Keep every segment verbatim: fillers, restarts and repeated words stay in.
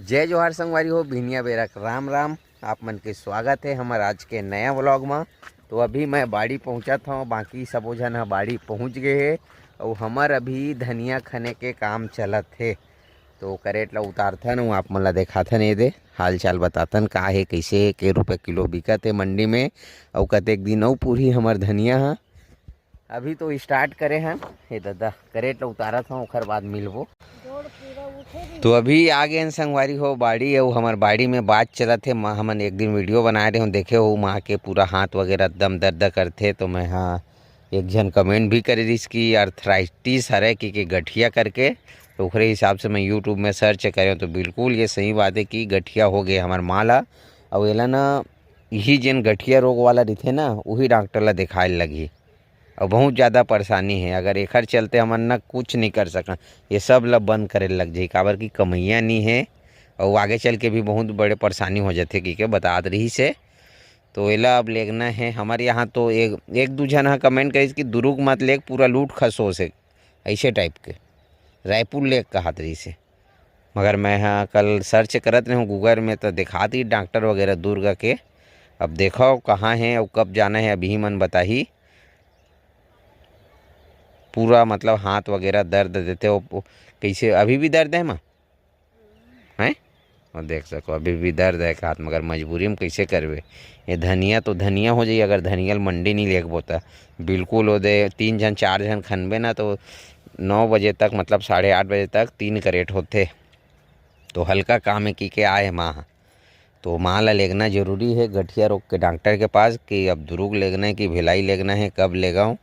जय जोहार संगवारी हो, बिहनिया बेरा के राम राम। आप मन के स्वागत हे हमर आज के नया व्लॉग म। तो अभी मैं बाड़ी पहुँचत हौं, बाकी सबो झन ह बाड़ी पहुँच गे हे, अउ हमर अभी धनिया खने के काम चलत हे। तो करेट ला उतारथन अउ आप मन ला देखाथन, ये दे हाल चाल बताथन का हे, कइसे हे, के रुपये किलो बिकत हे मंडी में, अउ कतेक दिन अउ पूरी हमर धनिया ह। अभी तो स्टार्ट करे हन। हे दादा, करेट ला उतारत हौं, ओखर बाद मिलबो। तो अभी आ गए हन संगवारी हो बाड़ी, अउ हमर बाड़ी में बात चलत हे। माँ, हमन एक दिन वीडियो बनाए रहे हूँ, देखे हो माँ के पूरा हाथ वगैरह एकदम दर्द करथे। तो मैं, हाँ, एक झन कमेंट भी करे रहिस कि अर्थराइटिस हरे कि, कि गठिया करके। तो ओकरे हिसाब से मैं यूट्यूब में सर्च करे हूँ, तो बिल्कुल ये सही बात है कि गठिया हो गए हमर माँ ला। अउ एला ना, यही जेन गठिया रोग वाला रहिथे ना, वही डॉक्टर ला दिखाए लगही। अउ बहुत ज़्यादा परेशानी हे, अगर एखर चलते हमन ना कुछ नहीं कर सकन, ये सब ला बंद करे लग जाही, काबर कि कमैया नहीं हे, अउ आगे चल के भी बहुत बड़े परेशानी हो जाथे, कि के बतात रहिस हे। तो एला अब लेगना हे। हमर यहाँ तो एक, एक दू झन ह कमेंट करिस कि दुरुग मत लेग, पूरा लूट खसोस हे, ऐसे टाइप के रायपुर लेग कहत रहिस हे। मगर मैं ह कल सर्च करत रहूँ गूगल में, तो देखात ही डॉक्टर वगैरह दुर्ग के। अब देखो कहाँ हे अउ कब जाना हे, अभी मन बताही। पूरा मतलब हाथ वगैरह दर्द देथे, वो, वो कैसे अभी भी दर्द है माँ? हैं? और देख सको अभी भी दर्द है हाथ, मगर मजबूरी में कैसे करबे? ये धनिया तो धनिया हो जाई, अगर धनिया ल मंडी नहीं लेगबो त बिल्कुल। वो दे तीन झन चार झन खनबे ना, तो नौ बजे तक, मतलब साढ़े आठ बजे तक तीन करेट होथे। तो हल्का काम है कि के आए माँ ह। तो माँ ला लेगना जरूरी है गठिया रोग के डॉक्टर के पास, कि अब दुरुग लेगना है कि भिलाई लेगना है, कब लेगाऊँ,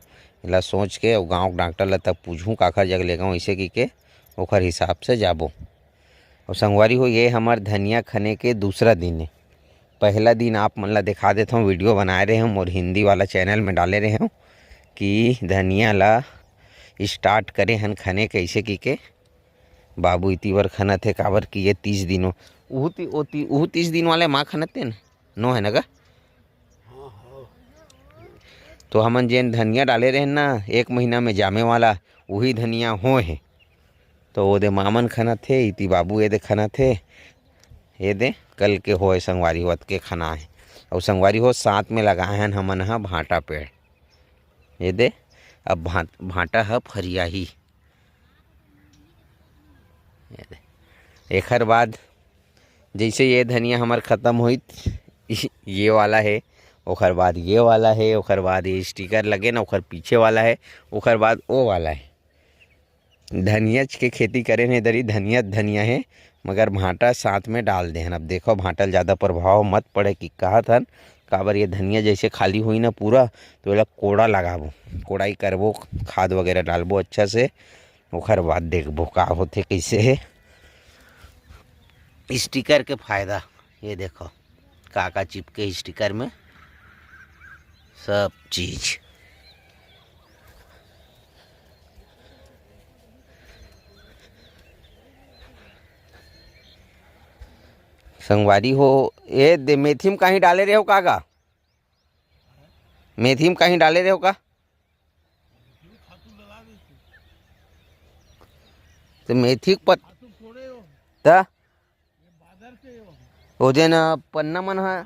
एला सोच के अउ गाँव के डॉक्टर ला तब पूछूँ काखर जग लेगाऊँ, ऐसे कि के ओखर हिसाब से जाबो। अउ संगवारी हो, ये हमर धनिया खने के दूसरा दिन है। पहला दिन आप मन ला दिखा देत हूँ, वीडियो बनाए रहे हूँ और हिंदी वाला चैनल में डाले रहे हूँ कि धनिया ला स्टार्ट करे हन खने कैसे कि के। बाबू इति बर खनत हे, काबर कि ये तीस दिन हो, उहू ती-, ओ ती-, उहू तीस दिन वाले माँ खनत हे न, नो है न गा? तो हमन जेन धनिया डाले रहे ना एक महीना में जामे वाला, उही धनिया हो हे। तो ओदे मामन खनत हे, इति बाबू एदे खनत हे। एदे कल के होए संगवारी हो, अतके खना हे। अउ संगवारी हो, साथ में लगाए हन हमन ह भांटा पेड़। एदे अब भां-, भांटा ह फरियाही। एदे। एखर बाद जैसे ये धनिया हमर खत्म होइत, ये वाला है, ओखर बाद ये वाला है, ओखर बाद ये स्टिकर लगे ना, ओखर पीछे वाला है, ओखर बाद ओ वाला है। धनियाच के खेती करे ने दरी, धनिया धनिया है, मगर भांटा साथ में डाल देहन। अब देखो, भांटा ल ज़्यादा प्रभाव मत पड़े कि कहत हन, काबर ये धनिया जैसे खाली हुई ना पूरा, तो एला कोड़ा लगाबो, कोड़ाई करबो, खाद वगैरह डालबो अच्छा से, ओखर बाद देखबो का होथे, कैसे हे। स्टिकर के फायदा, ये देखो, का का चिपके स्टिकर में, सब चीज। संगवारी हो, ए दे मेथी में कहीं डाले रहे हो का, का? मेथी में कहीं डाले रहे हो का? तो मेथी के पत-, त ओदे न पन्ना मन ह।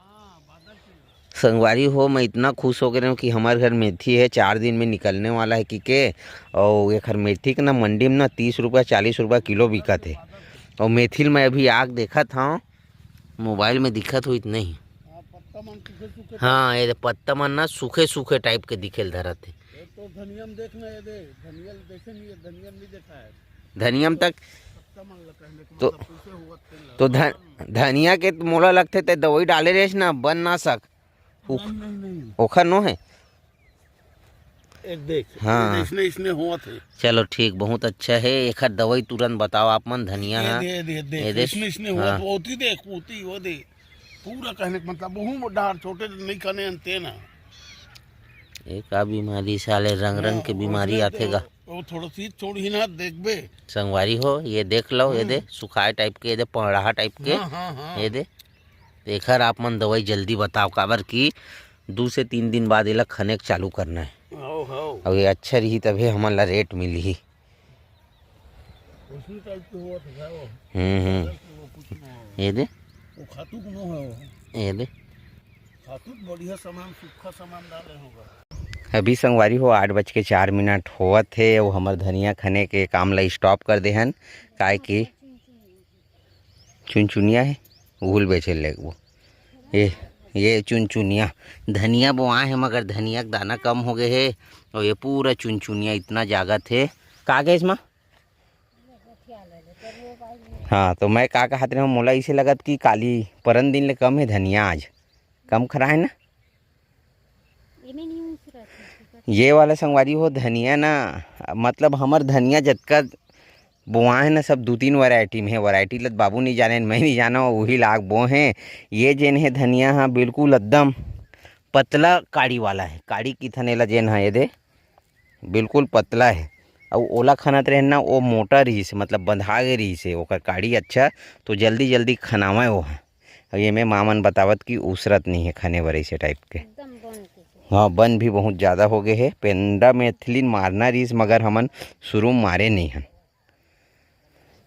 संगवारी हो, मैं इतना खुश हो गए हूँ कि हमारे घर मेथी है, चार दिन में निकलने वाला है कि के। और एखर मेथी के ना मंडी में ना तीस रुपया, चालीस रुपया किलो बिकत है। और मेथी ल मैं अभी आग देखत हूँ, मोबाइल में दिखत हुई नहीं। हाँ, पत्ता मन सूखे सूखे हाँ, ये पत्ता मन ना सूखे सूखे टाइप के दिखेल धरत है। ये तो धनिया में देख ना, ये दे, धनिया ल देखे नहीं, ये धनिया में नहीं देखा है। धनिया में तक पत्ता मन ल कहने का तो, मतलब कैसे हुआ तेल तो ध-, धनिया के मोला लगथे ते दवाई डाले रहे ना, बन ना सक। उख-, नहीं, नहीं, नहीं। ओखर नो है। एक देख, हाँ। इसने, इसने हुआ थे। चलो ठीक, बहुत अच्छा है। एखर दवाई तुरंत बताओ आप मन, धनिया ये है। दे, ये दे, देख, ये दे। इसने, इसने हुआ हाँ। तो होती देख, होती, वो दे। पूरा कहने का मतलब, बहु डार छोटे नहीं कने अंते ना। एक आ बीमारी साले रंग रंग हाँ, के वो बीमारी इसने आथे तो, गा। वो थोड़ा सी छोड़ ही ना देखबे। संगवारी हो, ये देख लो, ये दे, हम्म। सुखाए टाइप के, ये दे, पड़ाहा टाइप के, हाँ, हाँ, हाँ। ये दे। एखर आप मन दवाई जल्दी बताओ, काबर कि दू से तीन दिन बाद एला खने के चालू करना है। हौ, हौ। अउ ये अच्छा रही तभे हमन ला रेट मिलही। उसी टाइप के हुआ था वो। हम्म, हम्म। वो कुछ ना हो। ये दे। वो खातू कोनो है वो। ये दे। खातू बढ़िया सामान, सूखा सामान डाले होगा। अभी संगवारी हो, आठ बज के चार मिनट होवत हे, वो हमर धनिया खने के काम ला स्टॉप कर दे हन, काहे कि चुनचुनिया है, उहुल बेचे लेगबो। ये, ये चुनचुनिया, धनिया बोआ है, मगर धनिया के दाना कम हो गए है, और ये पूरा चुनचुनिया इतना जागत है। का गए इसमा? हाँ, तो मैं का कहत रहे हूँ, मोला इसे लगत कि काली परन दिन ले कम है धनिया, आज कम खरा है ना। ये वाला संगवारी हो धनिया ना, मतलब हमर धनिया जतका बोआ है ना, सब दू तीन वैरायटी में है। वैरायटी लत बाबू नहीं जाने, मैं नहीं जाना, वही लाग बो हैं। ये जेन है धनिया, हाँ, बिल्कुल एकदम पतला काड़ी वाला है। काड़ी किथन एला जेन, हाँ, ये दे, बिल्कुल पतला है। अउ ओला खनत रहे ना, वो मोटा रहीस, मतलब बंधा गे रहीस है, ओकर काड़ी अच्छा, तो जल्दी जल्दी खनावे वो है। अउ ये में माँ मन बतावत कि उसरत नहीं है खने बर ऐसे टाइप के। एकदम बन के। हाँ, बन भी बहुत ज़्यादा हो गए है। पेंडा मेथिलीन मारना रहीस, मगर हमन शुरू में मारे नहीं हन।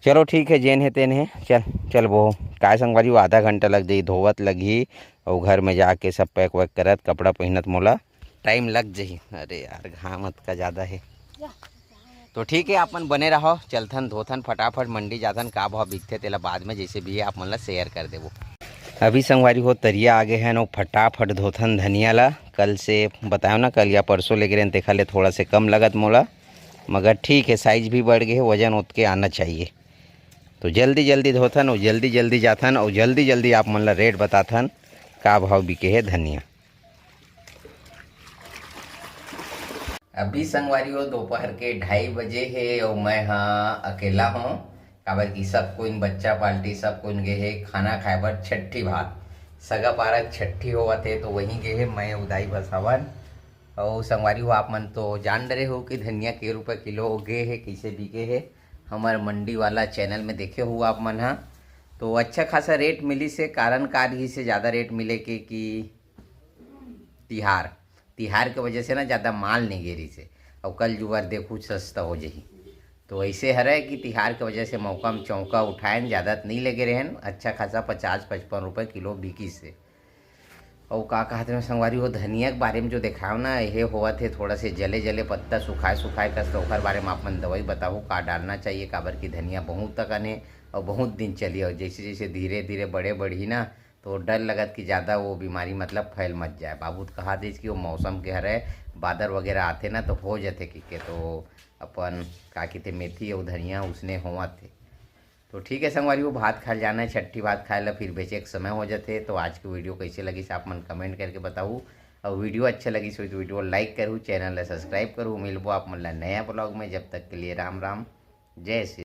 चलो ठीक है, जेन है तेन है। चल, चल वो काय संगवारी, वो आधा घंटा लग जाई, धोवत लगही, और घर में जाके सब पैक वैक करत, कपड़ा पहनत मोला टाइम लग जाही। अरे यार, घाम अतका ज़्यादा है। तो ठीक है, आप मन बने रहो, चलथन धोथन फटाफट, मंडी जाथन, का भाव बिकथे तेला बाद में, जैसे भी है आप मन ला शेयर कर देबो। अभी संगवारी हो तरिया आ गए हैं, नो फटाफट धोथन धनिया ला। कल से बतायो ना, कल या परसों लेके रहन, तेखा ले थोड़ा से कम लगत मोला, मगर ठीक है, साइज भी बढ़ गए है, वजन ओतके आना चाहिए। तो जल्दी जल्दी धोथन और जल्दी जल्दी जाथन और जल्दी जल्दी आप मन ला रेट बताथन, का भाव बिके है धनिया। अभी संगवारी हो, दोपहर के ढाई बजे हे और मैं हा अकेला हूँ, काबर कि सब कोई बच्चा पार्टी सब कोई गे हे खाना खाए बर छट्ठी भात। सगा पारा छट्ठी होवत हे तो वहीं गे हे, मैं उदाई बसावन। और संगवारी हो, आप मन तो जान डरे हो कि धनिया के रुपये किलो हो गे हे, कैसे बिके हे, हमारे मंडी वाला चैनल में देखे हो आप मन हा। तो अच्छा खासा रेट मिली से, कारण का रही से ज़्यादा रेट मिले के कि तिहार, तिहार के वजह से ना ज़्यादा माल नहीं गे रही से। और कल जुगाड़ देखू सस्ता हो जाही। तो ऐसे हरे कि तिहार के वजह से मौका में चौका उठाएन, ज़्यादा तो नहीं लेगे रहन, अच्छा खासा पचास पचपन रुपये किलो बिकी से। और का कहते हैं संगवारी हो, धनिया के बारे में जो देखाव ना, ये होवत है थोड़ा से जले जले पत्ता सुखाए सुखाए कस, तो ओकर बारे में आप मन दवाई बताओ का डालना चाहिए, काबर की धनिया बहुत तकन है और बहुत दिन चली, और जैसे जैसे धीरे धीरे बड़े बढ़ी ना, तो डर लगत कि ज़्यादा वो बीमारी मतलब फैल मत जाए। बाबू तो कहा देस कि वो मौसम के हरे, बादर वगैरह आते ना तो हो जाते कि के, तो अपन का कहते मेथी और धनिया उसने होवत है। तो ठीक है संगवारी हो, भात खाए जाना है, छट्ठी भात खाए ला फिर बेचे के समय हो जाते। तो आज की वीडियो कैसे लगी आप मन कमेंट करके बताऊ, और वीडियो अच्छा लगी सो तो वीडियो लाइक करू, चैनल ला सब्सक्राइब करू। मिलबो आप मन ला नया ब्लॉग में, जब तक के लिए राम राम, जय श्री